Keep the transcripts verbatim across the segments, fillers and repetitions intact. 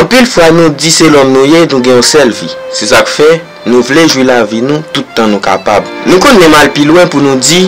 Anpil fwa nou di se lòm nou ye, nou gen yon sèl vi. Se sa k fè, nou vle jwi lavi nou tout tan nou kapab. Nou konn menm al pi lwen pou nou di,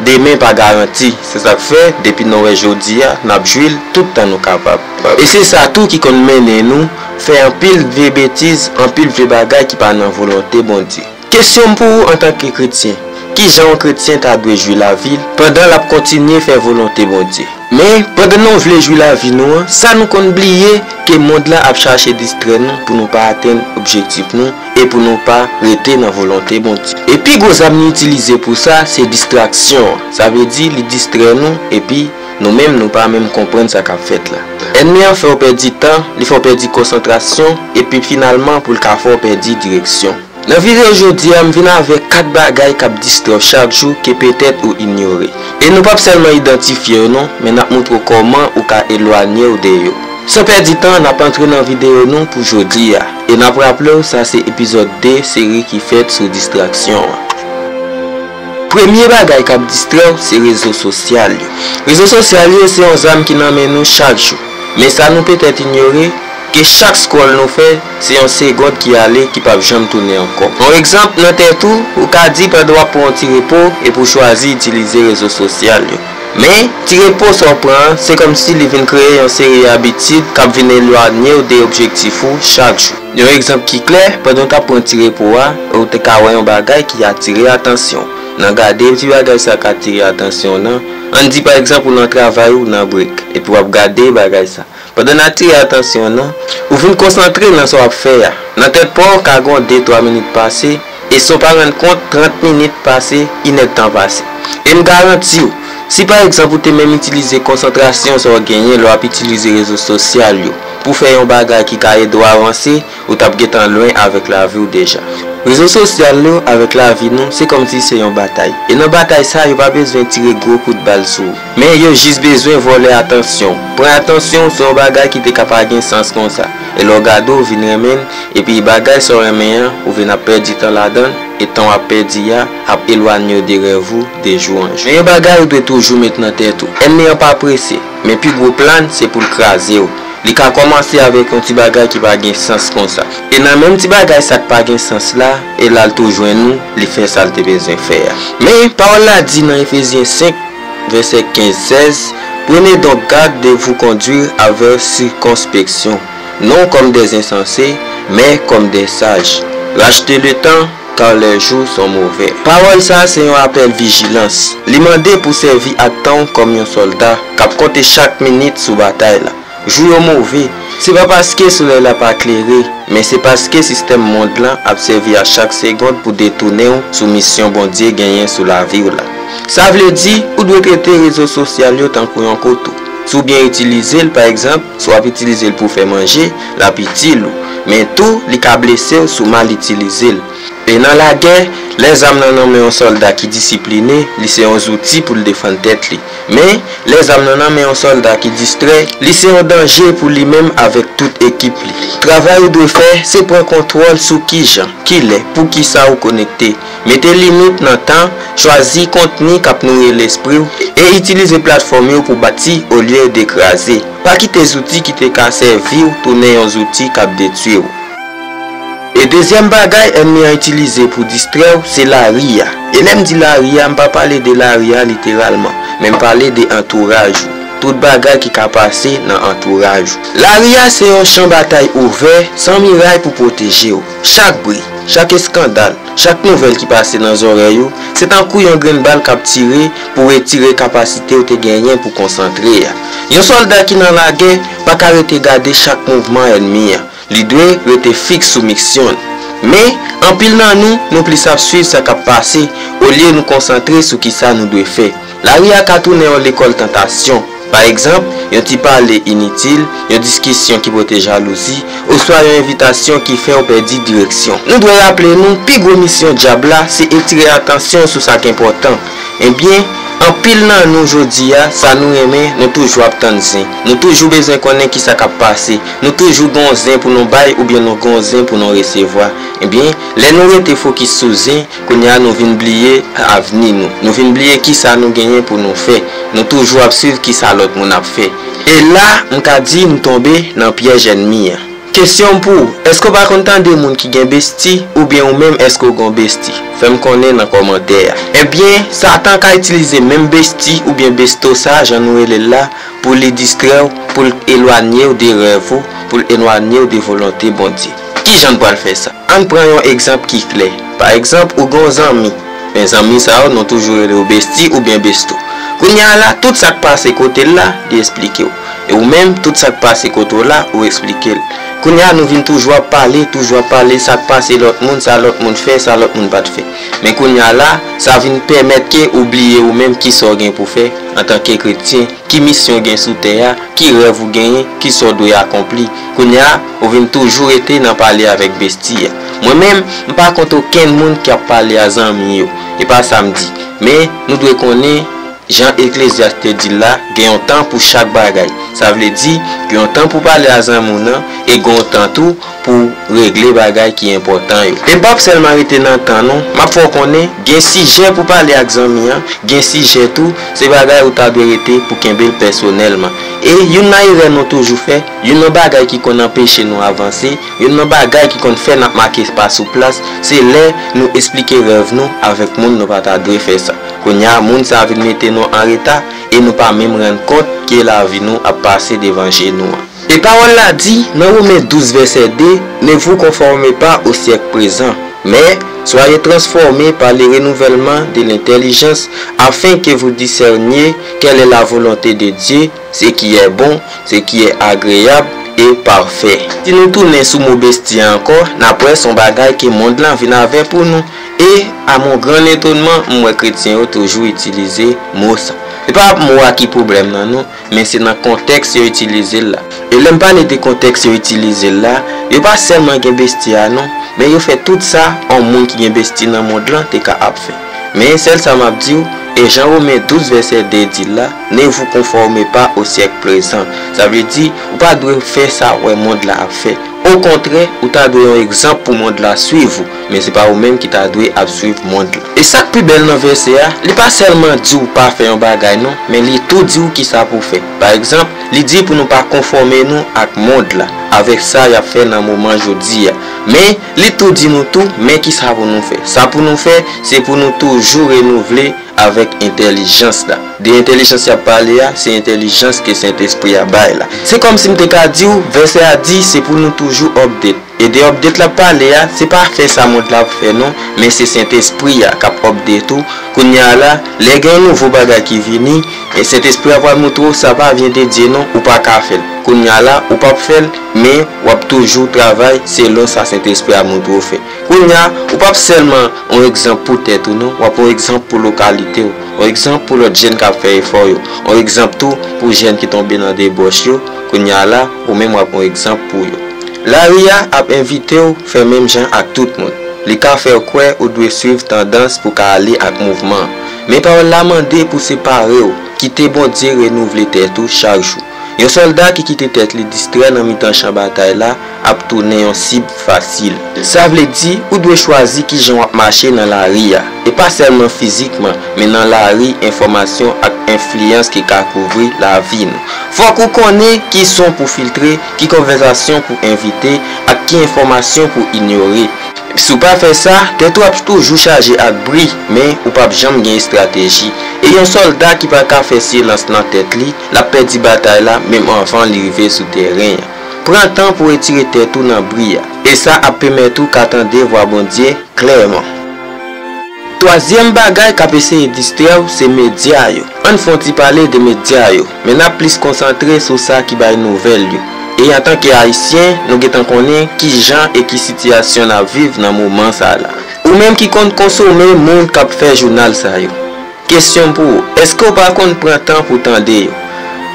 demen pa garanti. Se sa k fè, depi nou wè jodi a, n ap jwi l tout tan nou kapab. E se sa tou ki konn mennen nou fè anpil vye betiz, anpil vye bagay ki pa nan volonte Bondye. Kesyon m pou ou antanke kretyen, ki jan yon kretyen ta dwe jwi lavi l pandan l ap kontinye fè volonte Bondye? Men, pandan nou vle jwi lavi nou an, sa nou konn bliye ke mond lan ap chache distrè nou pou nou pa atenn objektif nou e pou nou pa rete nan volonte Bondye. E pi gwo zam li itilize pou sa, se distraksyon an. Sa vle di, li distrè nou, epi nou menm, nou pa menm konprann sa k ap fèt la. Ènmi an fè w pèdi tan, li fè w pèdi konsantrasyon, epi finalman, pou l ka fè w pèdi direksyon. Nan videyo jodi a, m vin avèk kat bagay k ap distrè w chak jou ke petèt ou inyore. E nou p ap sèlman idantifye yo non, men n ap montre w kòman ou ka elwanye w de yo. San pèdi tan, n ap antre nan videyo nou pou jodi a. E n ap raple w, sa se epizòd de seri ki fèt sou distraksyon an. Premye bagay k ap distrè w, se rezo sosyal yo. Rezo sosyal yo se yon zam ki nan men nou chak jou. Men sa nou petèt inyore, ke chak scroll nou fè, se yon segond ki ale, ki p ap janm tounen ankò. Yon egzanp, nan tèt ou, ou ka di pandan w ap pran yon ti repo, epi w chwazi itilize rezo sosyal yo. Men, ti repo sa w pran an, se kòmsi li vin kreye yon seri abitid k ap vin elwanye w de objektif ou chak jou. Yon egzanp ki klè, pandan w t ap pran ti repo a, ou te ka wè yon bagay ki atire atansyon w. Nan gade ti bagay sa k atire atansyon w nan, ann di pa egzanp ou nan travay ou nan break, epi w ap gade bagay sa. Pandan l atire atansyon w nan, ou vin konsantre nan sa w ap fè a. Nan tèt pa w, ka gen yon de twa minit pase, e san w pa rann kont, trant minit pase, inèdtan pase. E m garanti w, si pa egzanp ou te menm itilize konsantrasyon sa w genyen lè w ap itilize rezo sosyal yo pou fè yon bagay ki ka ede w avanse, ou t ap gentan lwen avèk lavi w deja. Rezo sosyal yo avèk lavi nou se kòmsi se yon batay. E nan batay sa, yo pa bezwen tire gwo kout bal sou ou. Men yo jis bezwen vòlè atansyon w. Pran atansyon w sou yon bagay ki te ka pa gen sans konsa. E lè w gade w vin renmen l, epi bagay sa w renmen an, ou vin ap pèdi tan ladan l, e tan w ap pèdi a ap elwanye w de rèv ou de jou an jou. Men yon bagay ou dwe toujou met nan tèt ou. Ènmi an pa prese, men pi gwo plan se pou l kraze w. Li ka kòmanse avèk yon ti bagay ki pa gen sans konsa. E nan menm ti bagay sa k pa gen sans la, e l al tou jwenn ou, li fè sa l te bezwen fè a. Men, pawòl la di nan Efezyen senk, vèsè kenz, sèz, Prenez donc garde de vous conduire avec circonspection, non comme des insensés, mais comme des sages. Rachetez le temps, car les jours sont mauvais. Pawòl sa a se yon apèl vijilans. Li mande pou w sèvi ak tan w kòm yon sòlda k ap konte chak minit sou batay la. Jou yo move. Se pa paske solèy la pa klere, men se paske sistèm mond lan ap sèvi a chak segond pou detounen w sou misyon Bondye genyen sou lavi w la. Sa vle di, ou dwe trete rezo sosyal yo tankou yon kouto. Si w byen itilize l, pa egzanp, si w ap itilize l pou w fè manje, l ap itil ou. Men tou, li ka blese w si w mal itilize l. E nan lagè, lè zam nan nan men yon sòlda ki disipline, li se yon zouti pou l defann tèt li. Men, lè zam nan nan men yon sòlda ki distrè, li se yon danje pou li menm avèk tout ekip li. Travay ou dwe fè, se pran kontwòl sou kijan, kilè, poukisa ou konekte. Mete limit nan tan, chwazi kontni k ap nouri lespri w, e itilize platfòm yo pou bati olye de kraze. Pa kite zouti ki te ka sèvi w tounen yon zouti k ap detwi w. E dezyèm bagay ènmi an itilize pou distrè w, se lari a. E lè m di lari a, m pa pale de lari a literalman, men m pale de antouraj ou. Tout bagay ki ka pase nan antouraj ou. Lari a se yon chan batay ouvè, san miray pou pwoteje w. Chak bri, chak eskandal, chak nouvèl ki pase nan zòrèy ou, se tankou yon grenn bal k ap tire pou retire kapasite w te genyen pou konsantre a. Yon sòlda ki nan lagè pa ka rete gade chak mouvman ènmi an. Li dwe rete fiks sou misyon l. Men, anpil nan nou, nou plis ap swiv sa k ap pase, olye nou konsantre sou kisa nou dwe fè. Lari a ka tounen yon lekòl tantasyon. Pa egzanp, yon ti pale initil, yon diskisyon ki pote jalouzi, oswa yon envitasyon ki fè w pèdi direksyon. Nou dwe raple nou, pi gwo misyon dyab la, se etire atansyon w sou sa k enpòtan. Ebyen, anpil nan nou jodi a, sa nou renmen, nou toujou ap tann zen. Nou toujou bezwen konnen kisa k ap pase. Nou toujou gen yon zen pou nou bay oubyen nou gen yon zen pou nou resevwa. Ebyen, lè nou rete fokis sou zen, kounye a nou vin bliye avni nou. Nou vin bliye kisa nou genyen pou nou fè. Nou toujou ap swiv kisa lòt moun ap fè. E la, m ka di nou tonbe nan pyèj ènmi an. Kesyon pou ou, èske w pa konn tande moun ki gen besti, oubyen ou menm èske w gen yon besti? Fè m konnen nan kòmantè a. Ebyen, Satan ka itilize menm besti oubyen besto sa, jan nou rele l la, pou li distrè w, pou l elwanye w de rèv ou, pou l elwanye w de volonte Bondye. Kijan l pral fè sa? Ann pran yon egzanp ki klè. Pa egzanp, ou gen yon zanmi. Men zanmi sa yo, nou toujou rele yo besti oubyen besto. Kounye a la, tout sa k pase kote l la, li esplike w. E ou menm, tout sa k pase kote w la, ou esplike l. Kounye a, nou vin toujou ap pale, toujou ap pale, sa k pase lòt moun, sa lòt moun fè, sa lòt moun pa t fè. Men kounye a la, sa vin pèmèt ke ou bliye ou menm kisa w gen pou fè antanke kretyen, ki misyon w gen sou tè a, ki rèv ou genyen, kisa w dwe akonpli. Kounye a, ou vin toujou rete nan pale avèk besti a. Mwen menm, m pa kont okenn moun k ap pale a zanmi yo. E pa sa m di. Men, nou dwe konnen, jan Eklezyas te di l la, gen yon tan pou chak bagay. Sa vle di, gen yon tan pou pale a zanmi w nan, e gen yon tan tou pou regle bagay ki enpòtan yo. E m p ap sèlman rete nan tan non, m ap fè w konnen, gen sijè pou pale ak zanmi an, gen sijè tou, se bagay ou ta dwe rete pou kenbe l pèsonèlman. E youn nan erè nou toujou fè, youn nan bagay ki konn anpeche nou avanse, youn nan bagay ki konn fè n ap make pa sou plas, se lè nou esplike rèv nou avèk moun nou pa ta dwe fè sa. Kounye a, moun sa a vin mete nou an reta e nou pa menm rann kont ke lavi nou ap pase devan je nou an. E pawòl la di, nan Women douz vèsè de, Ne vous conformez pas au siècle présent, mais soyez transformés par le renouvellement de l'intelligence, afin que vous discerniez quelle est la volonté de Dieu, ce qui est bon, ce qui est agréable et parfait. Si nou tounen sou mo besti a ankò, n ap wè se yon bagay ke mond lan vin avè pou nou. E, à mon grand étonnement, m wè kretyen yo toujou itilize mo sa. Se pa mo a ki pwoblèm nan non, men se nan kontèks yo itilize l la. E lè m pale de kontèks yo itilize l la, yo pa sèlman gen besti a non, men yo fè tout sa yon moun ki gen besti nan mond lan te ka ap fè. Men sèl sa m ap di w, e jan Women douz vèsè de di l la, Ne vous conformez pas au siècle présent. Sa vle di, ou pa dwe fè sa w wè mond la ap fè. Okontrè, ou ta dwe yon egzanp pou mond la swiv ou, men se pa ou menm ki ta dwe ap swiv mond la. E sa k pi bèl nan vèsè a, li pa sèlman di w pa fè yon bagay non, men li tou di w kisa pou w fè. Pa egzanp, li di pou nou pa konfòme nou ak mond la, avèk sa y ap fè nan moman jodi a. Men, li tou di nou tou, men kisa pou nou fè. Sa pou nou fè, se pou nou toujou renouvle avèk entèlijans la. De entèlijans y ap pale a, se entèlijans ke Sentespri a bay la. Se kòmsi m te ka di w, vèsè a di se pou nou toujou update. E de update l ap pale a, se pa fè sa mond la ap fè non, men se Sentespri a k ap update ou. Kounye a la, lè gen yon nouvo bagay ki vini, e Sentespri a pral montre w sa pa vyen de Dye non, ou pa ka fè l. Kounye a la, ou p ap fè l, men w ap toujou travay selon sa Sentespri a montre w fè. Kounye a, ou p ap sèlman yon egzanp pou tèt ou non, w ap yon egzanp pou lokalite w, yon egzanp pou lòt jèn k ap fè efò yo, yon egzanp tou pou jèn ki tonbe nan debòch yo. Kounye a la, ou menm w ap yon egzanp pou yo. Lari a ap envite w fè menm jan ak tout moun. Li ka fè w kwè ou dwe swiv tandans pou ka ale ak mouvman an. Men pawòl la mande pou separe w, kite Bondye renouvle tèt ou chak jou. Yon sòlda ki kite tèt li distrè nan mitan chan batay la ap tounen yon sib fasil. Sa vle di, ou dwe chwazi kijan w ap mache nan lari a, e pa sèlman fizikman, men nan lari enfòmasyon ak enfliyans ki ka kouvri lavi nou. Fòk ou konnen ki son pou filtre, ki konvèsasyon pou envite, ak ki enfòmasyon pou inyore. Si w pa fè sa, tèt ou ap toujou chaje ak bri, men ou p ap janm gen estrateji. E yon sòlda ki pa ka fè silans nan tèt li, l ap pèdi batay la menm anvan li rive sou tèren an. Pran tan pou retire tèt ou nan bri a, e sa ap pèmèt ou ka tande vwa Bondye klèman. Twazyèm bagay k ap eseye distrè w, se medya yo. Ann fè yon ti pale de medya yo, men n ap plis konsantre sou sa ki bay nouvèl yo. E antanke Ayisyen, nou gentan konnen ki jan e ki sitiyasyon n ap viv nan moman sa la. Ou menm ki konn konsome moun k ap fè jounal sa yo, kesyon m pou ou, èske w pa konn pran tan pou tande yo?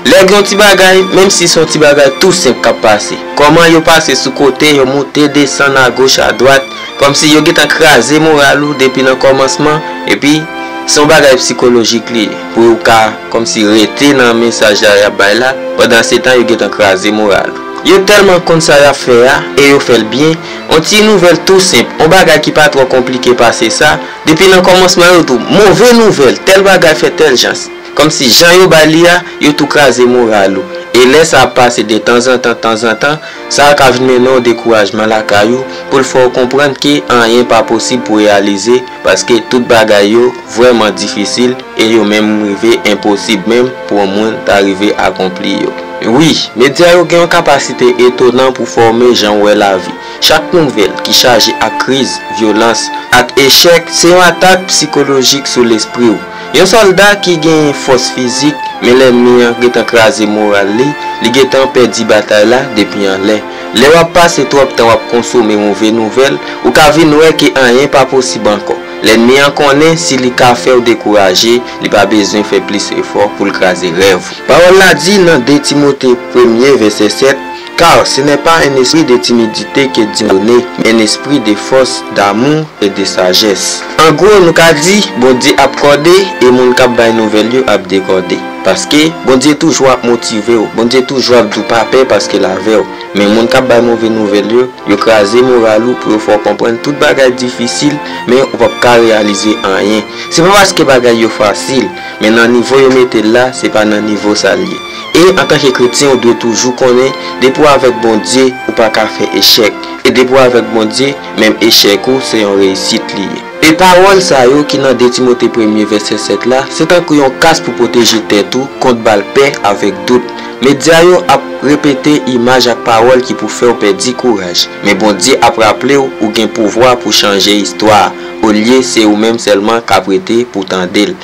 Lè gen yon ti bagay, menm si se yon ti bagay tou senp k ap pase, kòman yo pase sou kote, yo moute, desann, agoch, adwat, kòmsi yo gentan kraze moral ou depi nan kòmansman, epi se yon bagay sikolojik li ye, pou ou ka kòmsi rete nan mesaj la y ap bay la, pandan se tan yo gentan kraze moral ou. Yo tèlman konn sa y ap fè a, e yo fè l byen, yon ti nouvèl tou senp, yon bagay ki pa twò konplike pase sa, depi nan kòmansman yo tou, move nouvèl, tèl bagay fè tèl jan. Kòmsi jan yo bay li a, yo tou kraze moral ou. E lè sa ap pase de tanzantan, tanzantan, sa ka vin mennen w dekourajman lakay ou, pou l fè w konprann ke anyen pa posib pou reyalize, paske tout bagay yo vrèman difisil e yo menm rive enposib menm pou yon moun ta rive akonpli yo. Wi, medya yo gen yon kapasite etonan pou fòme jan w wè lavi. Chak nouvèl ki chaje ak kriz, vyolans, ak echèk se yon atak sikolojik sou lespri w. Yon sòlda ki gen fòs fizik, men lènmi an gentan kraze moral li, li gentan pèdi batay la depi anlè. Lè w ap pase twòp tan w ap konsome move nouvèl, ou ka vin wè ke anyen pa posib ankò. Lènmi an konnen si li ka fè w dekouraje, li pa bezwen fè plis efò pou l kraze rèv ou. Pawòl la di nan de Timote premye vèsè sèt, Car ce n'est pas un esprit de timidité que Dieu a donné, mais un esprit de force, d'amour et de sagesse. An gwo, nou ka di, Bondye ap kòde e moun k ap bay nouvèl yo ap dekòde. Paske, Bondye toujou ap motive w, Bondye toujou ap di w pa pè paske l avè w. Men moun k ap bay move nouvèl yo, yo kraze moral ou pou yo fè w konprann tout bagay difisil, men ou p ap ka reyalize anyen. Se pa paske bagay yo fasil, men nan nivo yo mete l la, se pa nan nivo sa l ye. E antanke kretyen, ou dwe toujou konnen, depi w avèk Bondye, ou pa ka fè echèk. E depi w avèk Bondye, menm echèk ou, se yon reyisit li ye. E pawòl sa yo ki nan de Timote premye vèsè sèt la, se tankou yon kas pou pwoteje tèt ou kont bal pè avèk dout. Medya yo ap repete imaj ak pawòl ki pou fè w pèdi kouraj. Men Bondye ap raple w, ou gen pouvwa pou chanje istwa a, olye se ou menm sèlman k ap rete pou tande l.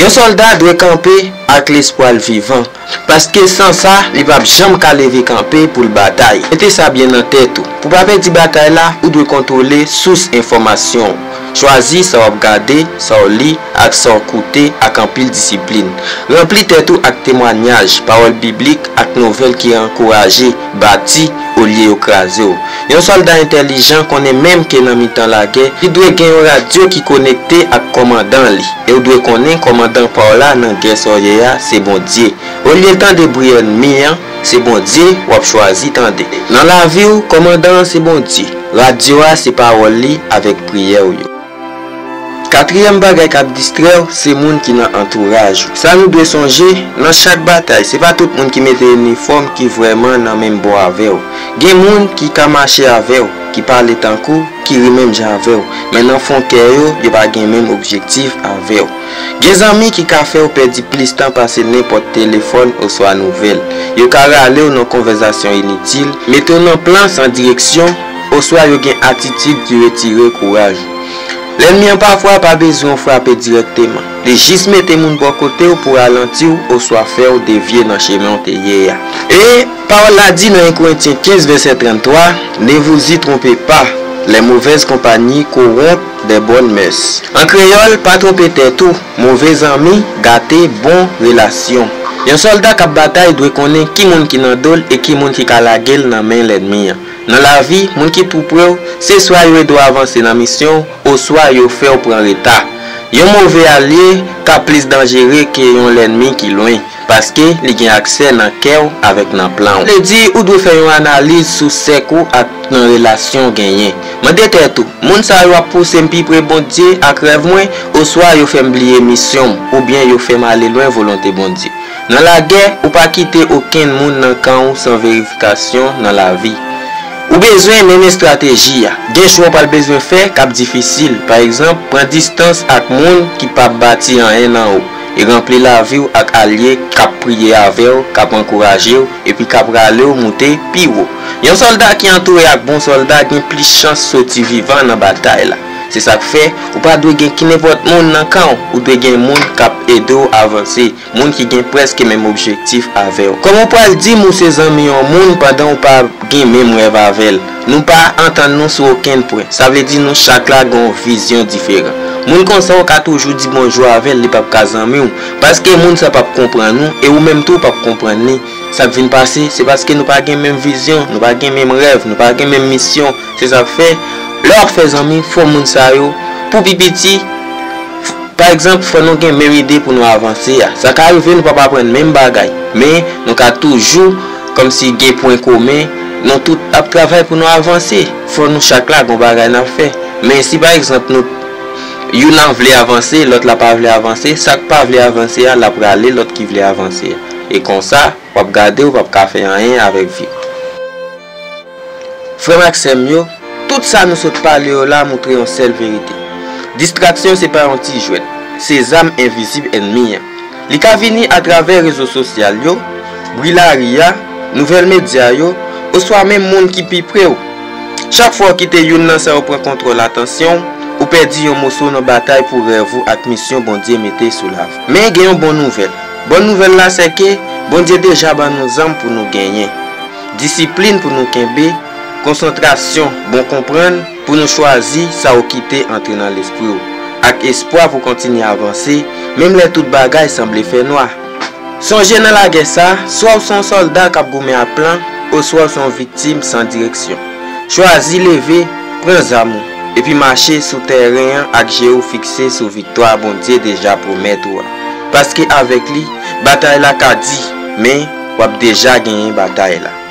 Yon sòlda dwe kanpe ak lespwa l vivan, paske san sa, li p ap janm ka leve kanpe pou l batay. Mete sa byen nan tèt ou. Pou pa pèdi batay la, ou dwe kontwole sous enfòmasyon w. Chwazi sa w ap gade, sa w li, ak sa w koute ak anpil disiplin. Ranpli tèt ou ak temwanyaj, pawòl biblik, ak nouvèl ki ankouraje, bati, olye yo kraze w. Yon sòlda entèlijan konnen menm ke nan mitan lagè, li dwe gen yon radyo ki konekte ak kòmandan li. E w dwe konnen kòmandan pa w la nan gè sa w ye a, se Bondye. Olye tande bri ènmi an, se Bondye w ap chwazi tande. Nan lavi w, kòmandan an se Bondye. Radyo a se pawòl li avèk priyè w yo. Katriyèm bagay k ap distrè w, se moun ki nan antouraj ou. Sa nou dwe sonje, nan chak batay, se pa tout moun ki mete inifòm ki vrèman nan menm bò avè w. Gen moun ki ka mache avè w, ki pale tankou, ki ri menm jan avè w, men nan fon kè yo, yo pa gen menm objektif avè w. Gen zanmi ki ka fè w pèdi plis tan pase nenpòt telefòn oswa nouvèl. Yo ka rale w nan konvèsasyon initil, mete w nan plan san direksyon, oswa yo gen atitid ki retire kouraj ou. Lènmi an pafwa pa bezwen w frape dirèkteman. Li jis mete moun bò kote w pou ralanti w oswa fè w devye nan chemen w te ye a. E pawòl la di nan en Korentyen kenz vèsè tranntwa, Ne vous y trompez pas, les mauvaises compagnies corrompent des bonnes mœurs. An kreyòl, pa twonpe tèt ou, move zanmi gate bon relasyon. Yon sòlda k ap batay dwe konnen ki moun ki nan do l e ki moun ki ka lage l nan men lènmi an. Nan lavi, moun ki tou pre w, se swa yo ede w avanse nan misyon w, oswa yo fè w pran reta. Yon move alye ka plis danjere ke yon lènmi ki lwen, paske li gen aksè nan kè w avèk nan plan w. Sa vle di, ou dwe fè yon analiz sou sèk ou ak nan relasyon w genyen. Mande tèt ou, moun sa yo ap pouse m pi pre Bondye ak rèv mwen, oswa yo fè m bliye misyon m, oubyen yo fè m ale lwen volonte Bondye? Nan lagè, ou pa kite okenn moun nan kan ou san verifikasyon nan lavi. Ou bezwen menm estrateji a. Gen chwa w pral bezwen fè k ap difisil. Pa egzanp, pran distans ak moun ki p ap bati anyen nan ou, e ranpli lavi w ak alye k ap priye avè w, k ap ankouraje w, epi k ap rale w moute pi wo. Yon sòlda ki antoure ak bon sòlda gen plis chans soti vivan nan batay la. Se sa k fè, ou pa dwe gen ki nenpòt moun nan kan w, ou dwe gen moun k ap ede w avanse, moun ki gen prèske menm objektif avè w. Kòman w pral di m ou se zanmi yon moun pandan w pa gen menm rèv avè l? Nou pa antann nou sou okenn pwen. Sa vle di nou chak la gen yon vizyon diferan. Moun konsa w ka toujou di bonjou avè l, li p ap ka zanmi w, paske moun sa p ap konprann ou, e ou menm tou w p ap konprann li. Sa k vin pase, se paske nou pa gen menm vizyon, nou pa gen menm rèv, nou pa gen menm misyon. Se sa k fè, lè w ap fè zanmi, fò moun sa yo, pou pi piti, pa egzanp, fò nou gen menm ide pou nou avanse a. Sa ka rive nou p ap aprann menm bagay, men nou ka toujou, kòmsi, gen pwen komen, nou tout ap travay pou nou avanse. Fò nou chak la gen yon bagay n ap fè. Men si, pa egzanp, nou, youn an vle avanse, lòt la pa vle avanse, sa k pa vle avanse a, l ap rale lòt ki vle avanse a. E konsa, w ap gade ou p ap ka fè anyen avèk vi w. Frè m ak sè m yo, tout sa nou sot pale yo la moutre yon sèl verite. Distraksyon se pa yon ti jwèt, se zam envizib ènmi an. Li ka vini atravè rezo sosyal yo, bri lari a, nouvèl medya yo, oswa menm moun ki pi pre w. Chak fwa w kite youn nan sa yo pran kontwòl atansyon w, ou pèdi yon moso nan batay pou rèv ou ak misyon Bondye mete sou lavi w. Men gen yon bon nouvèl. Bon nouvèl la se ke Bondye deja ban nou zam pou nou genyen, disiplin pou nou kenbe, konsantrasyon, bon konprann pou nou chwazi sa ou kite antre nan lespri w, ak espwa pou kontinye avanse, menm lè tout bagay sanble fè nwa. Sonje nan lagè sa, swa w se yon sòlda k ap goumen ak plan, oswa w se yon viktim san direksyon. Chwazi leve, pran zam ou, epi mache sou tèren an ak je w fikse sou viktwa Bondye deja pwomèt ou a. Paske avèk li, batay la ka di, men w ap deja genyen batay la.